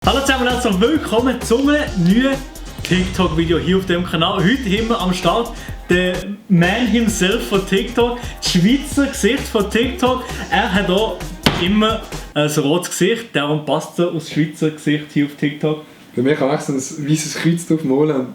Hallo zusammen und herzlich willkommen zum neuen TikTok-Video hier auf dem Kanal. Heute haben wir am Start den Man himself von TikTok, das Schweizer Gesicht von TikTok. Er hat hier immer ein rotes Gesicht, darum passt er aus Schweizer Gesicht hier auf TikTok. Bei mir kann ich so ein weißes Kreuz drauf malen.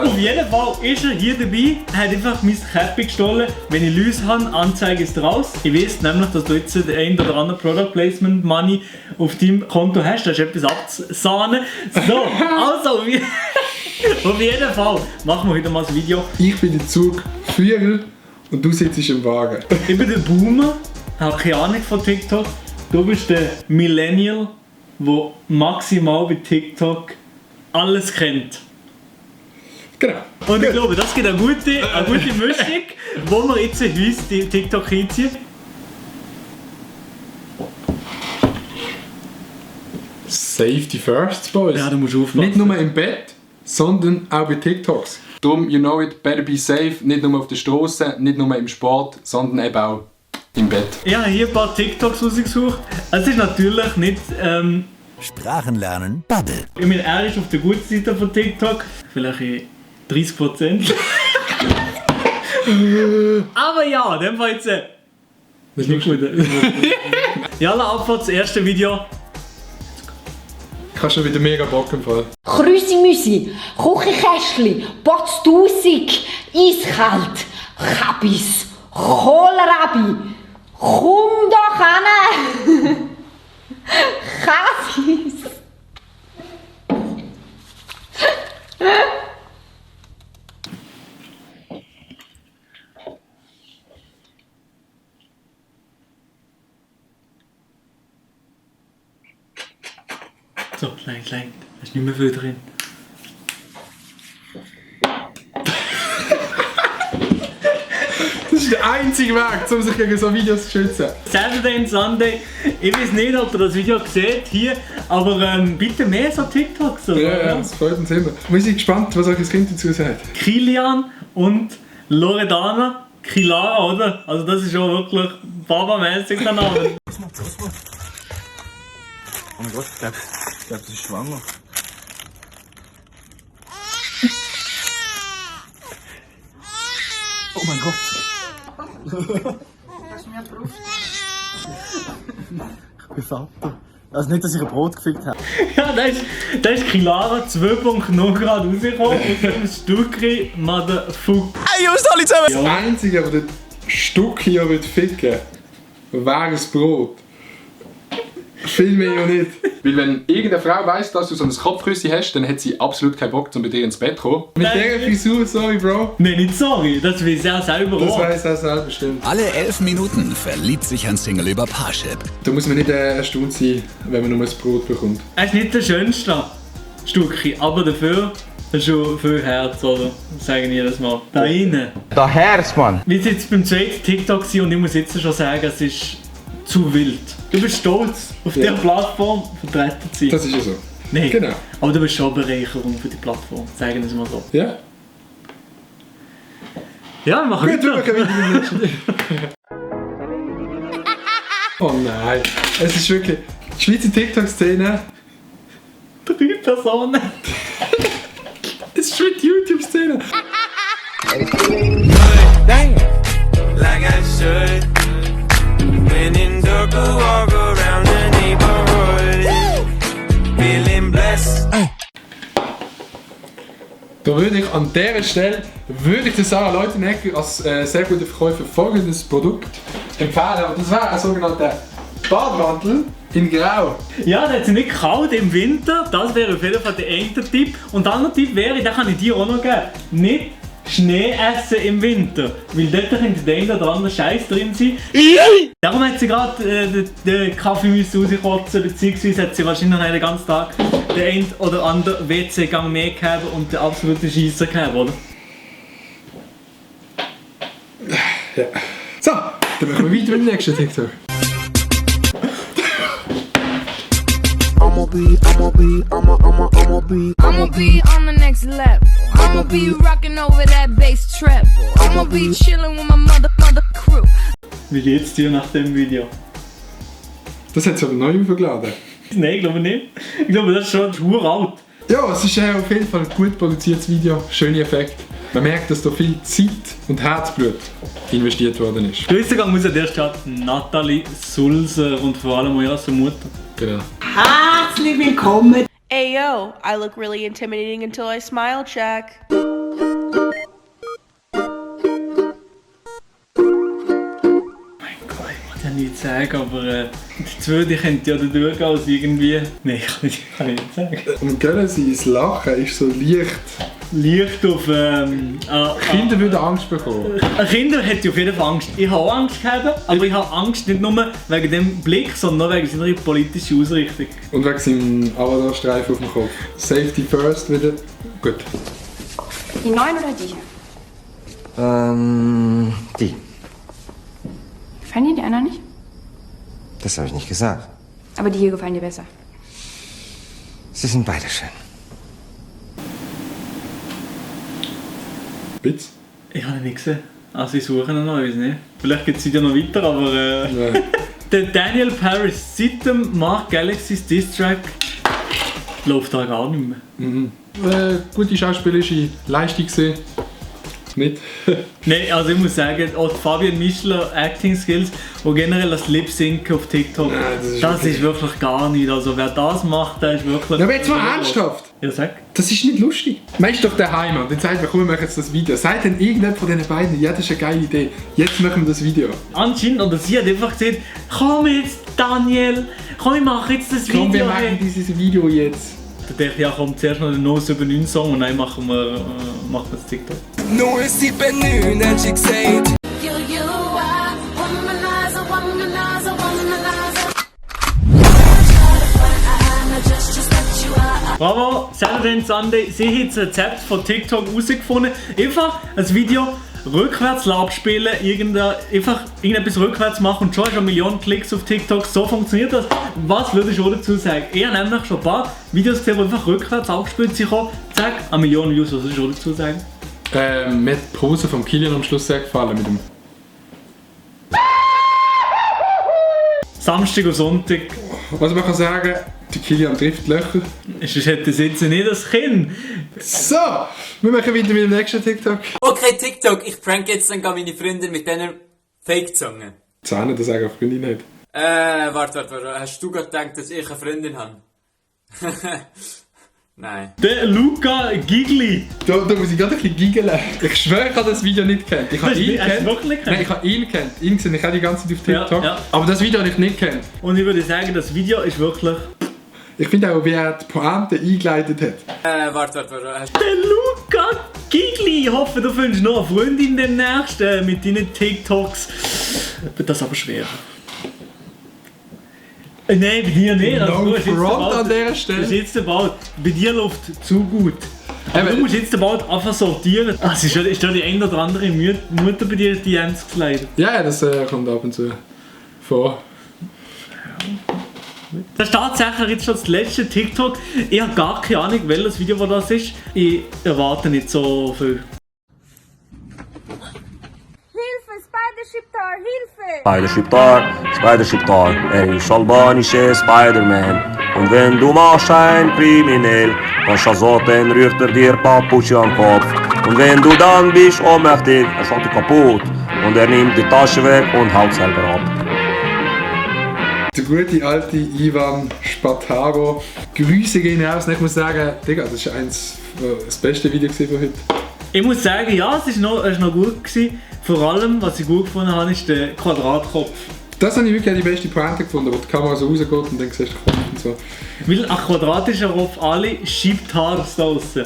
Auf jeden Fall ist er hier dabei. Er hat einfach mein Käppi gestohlen. Wenn ich Läuse habe, Anzeige ist raus. Ich weiß nämlich, dass du jetzt den ein oder anderen Product Placement Money auf deinem Konto hast. Da ist etwas abzusahnen. So, also, auf jeden Fall machen wir heute mal ein Video. Ich bin der Zugführer und du sitzt im Wagen. Ich bin der Boomer, habe keine Ahnung von TikTok. Du bist der Millennial, der maximal bei TikTok alles kennt. Genau. Und ich glaube, das gibt eine gute Mischung, wo wir jetzt uns die TikTok einziehen. Safety first, Boys. Ja, du musst aufpassen. Nicht nur im Bett, sondern auch bei TikToks. Darum, you know it, better be safe. Nicht nur auf der Straße, nicht nur im Sport, sondern eben auch im Bett. Ich habe hier ein paar TikToks rausgesucht. Es ist natürlich nicht... Sprachen lernen, Bubble. Ich meine, er ist auf der guten Seite von TikTok. Vielleicht in 30%. Aber ja, in dem Fall jetzt... Das ist nicht gut. Jalla, Abfahrt, das erste Video. Ich habe schon wieder mega Bock im Fall. Krüsi-Müsi, Küchenkästchen, Potztausig, eiskalt, Kabis, Kohlrabi, komm doch hin! Kabis! So, klein. Da ist nicht mehr viel drin. Das ist der einzige Weg, um sich gegen so Videos zu schützen. Saturday and Sunday. Ich weiß nicht, ob ihr das Video seht hier, aber bitte mehr so TikToks. Oder? Ja, das freut uns immer. Wir sind gespannt, was euch das Kind dazu sagt. Kilian und Loredana. Kilara, oder? Also das ist schon wirklich Baba-mäßig der Name. Oh mein Gott, ich glaube, sie ist schwanger. Oh mein Gott. Hast du mir gebraucht? Ich bin Vater. Also nicht, dass ich ein Brot gefickt habe. Ja, da ist Kilara 2.0 gerade rausgekommen und dem Stuckri Motherfuck. Hey Jungs, alle zusammen! Das Einzige, was das Stück hier ficken will, wäre ein Brot. Viel mehr ja nicht. Weil wenn irgendeine Frau weiss, dass du so ein Kopfküsschen hast, dann hat sie absolut keinen Bock, um bei dir ins Bett zu kommen. Mit dieser Frisur, sorry Bro. Nein, nicht sorry, das weiß er selber Das auch. weiss er selber, stimmt. Alle 11 Minuten verliebt sich ein Single über Parship. Da muss man nicht erstaunt sein, wenn man nur ein Brot bekommt. Er ist nicht der schönste Stucki, aber dafür ist schon viel Herz, oder? Das sage ich jedes Mal. Da rein. Der Herz, Mann! Wir sind jetzt beim zweiten TikTok und ich muss jetzt schon sagen, es ist zu wild. Du bist stolz, auf dieser Plattform vertreten zu sein. Das ist ja so. Nein, Genau. aber du bist schon eine Bereicherung für die Plattform, sagen wir es mal so. Ja? Ja, wir machen Gut, wir weiter. machen wieder mit dem nächsten. Oh nein. Es ist wirklich... Die Schweizer TikTok-Szene... 3 Personen. Es ist schon die YouTube-Szene. Like I should. When in dark, I walk around the neighborhood, feeling blessed. Da würde ich an dieser Stelle der Sarah Leutenegger als sehr guter Verkäufer folgendes Produkt empfehlen. Und das wäre ein sogenannter Badmantel in Grau. Ja, der hat es nicht kalt im Winter, das wäre auf jeden Fall der eine Tipp. Und der andere Tipp wäre, den kann ich dir auch noch geben, nicht Schnee essen im Winter, weil dort könnte der eine oder andere Scheiß drin sein. Darum hat sie gerade den Kaffee müssen rauskotzen, beziehungsweise hat sie wahrscheinlich noch den ganzen Tag den einen oder anderen WC-Gang mehr gehabt und den absoluten Scheisser gehabt, oder? Ja. So, dann machen wir weiter mit dem nächsten TikTok. I'ma be on the next level. I'ma be rocking over that bass treble. I'ma be chilling with my mother crew. Wie geht's dir nach dem Video? Das hat es aber neu aufgeladen. Nein, ich glaube nicht. Ich glaube, das ist schon uralt. Ja, es ist auf jeden Fall ein gut produziertes Video, schöne Effekte. Man merkt, dass da viel Zeit und Herzblut investiert worden ist. Grüße gehen muss an der Stadt Nathalie Sulzer und vor allem ihre Mutter. Genau. Herzlich willkommen. Ayo, I look really intimidating until I smile check. Ich kann nicht sagen, aber die zwei, die können ja da durchgehen als irgendwie... Nein, kann ich nicht sagen. Und gell, sein Lachen ist so leicht. Leicht auf... Kinder würden Angst bekommen. Kinder hätten auf jeden Fall Angst. Ich habe auch Angst gehabt, aber ich habe Angst nicht nur wegen dem Blick, sondern auch wegen seiner politischen Ausrichtung. Und wegen seinem Avatar-Streifen auf dem Kopf. Safety first wieder. Gut. Die neuen oder die hier? Die. Gefallen dir die anderen nicht? Das habe ich nicht gesagt. Aber die hier gefallen dir besser. Sie sind beide schön. Bitz? Ich habe ihn nicht gesehen. Also ich suche ihn noch, ich weiß nicht. Vielleicht geht es ja noch weiter, aber... Der Daniel Paris, seit dem Mark Galaxy's Diss-Track läuft da gar nicht mehr. Gute schauspielerische Leistung gesehen. Nicht. Nein, also ich muss sagen, auch Fabian Mischler Acting Skills und generell das Lip-Sync auf TikTok, das ist wirklich gar nicht. Also wer das macht, der ist wirklich... Ja, aber jetzt mal ernsthaft! Ja, sag. Das ist nicht lustig. Man ist doch daheim und dann sagt man, komm, wir machen jetzt das Video. Sagt dann irgendjemand von diesen beiden, ja, das ist eine geile Idee, jetzt machen wir das Video. Anscheinend, oder sie hat einfach gesagt, komm jetzt Daniel, komm, ich mache jetzt das Video. Komm, wir machen dieses Video jetzt. Da dachte ich, ja komm, zuerst noch den No 79 Song und dann machen wir das TikTok. No 79 hat sie gesagt. Bravo, Saturday Sunday, sie hat das Rezept von TikTok herausgefunden. Einfach ein Video rückwärts abspielen, einfach irgendetwas rückwärts machen und schon hast du 1 Million Klicks auf TikTok. So funktioniert das. Was würdest du dazu sagen? Ich habe nämlich schon ein paar Videos gesehen, die einfach rückwärts abgespielt sind. Zack, 1 Million Views. Was würdest du dazu sagen? Mir hat die Pose vom Kilian am Schluss sehr gefallen mit dem... Samstag und Sonntag. Was man kann sagen, der Kilian trifft Löcher. Sonst hätte sie jetzt nicht das Kind. So, wir machen weiter mit dem nächsten TikTok. Okay, TikTok, ich prank jetzt dann meine Freundin mit dieser Fake-Zunge. Zähne, das sagen Freundin nicht. Warte. Hast du gerade gedacht, dass ich eine Freundin habe? Nein. Der Luca Gigli. Da muss ich gerade ein bisschen giggeln. Ich schwöre, ich habe das Video nicht gekannt. Ich habe ihn gekannt. Nein, ich habe ihn gekannt. Ihn gesehen, ich habe die ganze Zeit auf TikTok. Ja. Aber das Video habe ich nicht gekannt. Und ich würde sagen, das Video ist wirklich... Ich finde auch, wie er die Pointe eingeleitet hat. Warte. Der Luca Gigli. Ich hoffe, du findest noch eine Freundin demnächst mit deinen TikToks. Wird das aber schwer. Nein, bei dir nicht. Also, No front an dieser Stelle. Du jetzt bald. Bei dir läuft zu gut. Aber du musst jetzt bald einfach sortieren. Also ist da die eine oder andere Mutter bei dir die DMs geslidet? Ja, das kommt ab und zu vor. Das ist tatsächlich jetzt schon das letzte TikTok. Ich habe gar keine Ahnung, welches Video das ist. Ich erwarte nicht so viel. Hilfe, Spider-Ship-Tar, Hilfe! Spider-Ship-Tar, er ist albanische Spider-Man. Und wenn du machst ein Kriminell, dann Schazoten rührt er dir Paputsche am Kopf. Und wenn du dann bist ohnmächtig, er schaut dich kaputt. Und er nimmt die Tasche weg und haut selber ab. Der gute alte Ivan Spataro. Grüße gehen raus. Und ich muss sagen, Digga, das ist das beste Video von heute. Ich muss sagen, ja, es war noch gut gewesen. Vor allem, was ich gut gefunden habe, ist der Quadratkopf. Das habe ich wirklich die beste Pointe gefunden, wo die Kamera so rausgeht und dann siehst du den Kopf und so. Weil ein Quadrat ist ja auf alle Schiebtars da draussen.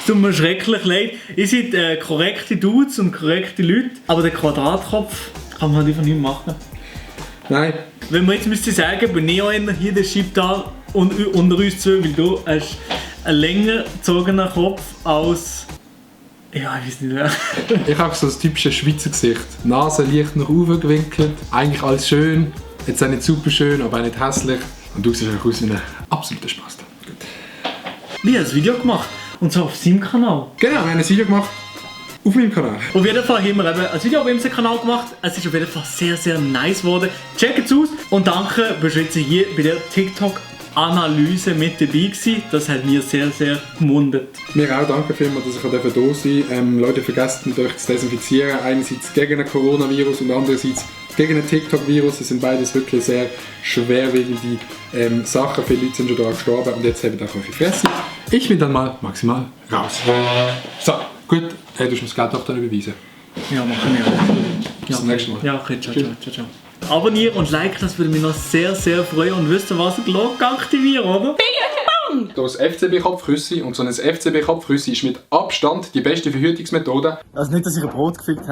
Es tut mir schrecklich leid. Ihr seid korrekte Dudes und korrekte Leute, aber den Quadratkopf kann man halt einfach nicht machen. Nein. Wenn man jetzt müsste sagen, bin ich auch einer hier der Schiebtar unter uns zwei, weil du hast einen länger gezogenen Kopf als... Ja, ich weiß nicht mehr. Ich habe so das typische Schweizer Gesicht. Nase leicht nach oben gewinkelt, eigentlich alles schön. Jetzt auch nicht super schön, aber auch nicht hässlich. Und du siehst aus wie ein absoluter Spaß. Ich habe ein Video gemacht. Und zwar auf seinem Kanal. Genau, wir haben ein Video gemacht. auf meinem Kanal. Auf jeden Fall haben wir eben ein Video auf unserem Kanal gemacht. Es ist auf jeden Fall sehr, sehr nice geworden. Checkt es aus und danke, bist du jetzt hier bei der TikTok-Analyse mit dabei gewesen. Das hat mir sehr, sehr gemundet. Mir auch danke vielmals, dass ich hier da sein durfte. Leute, vergesst nicht, euch zu desinfizieren. Einerseits gegen ein Coronavirus und andererseits gegen ein TikTok-Virus. Das sind beides wirklich sehr schwerwiegende Sachen. Viele Leute sind schon daran gestorben und jetzt habt ihr auch eure Fresse. Ich bin dann mal maximal raus. So, gut. Hey, du musst das Geld auch dann überweisen. Ja, machen wir auch. Bis zum nächsten Mal. Ja, okay, ciao, ciao. Abonnieren und liken, das würde mich noch sehr, sehr freuen. Und wisst ihr was? Glocke aktivieren, oder? Das FCB-Kopfrüssi und so ein FCB-Kopfrüssi ist mit Abstand die beste Verhütungsmethode. Also nicht, dass ich ein Brot gefickt habe.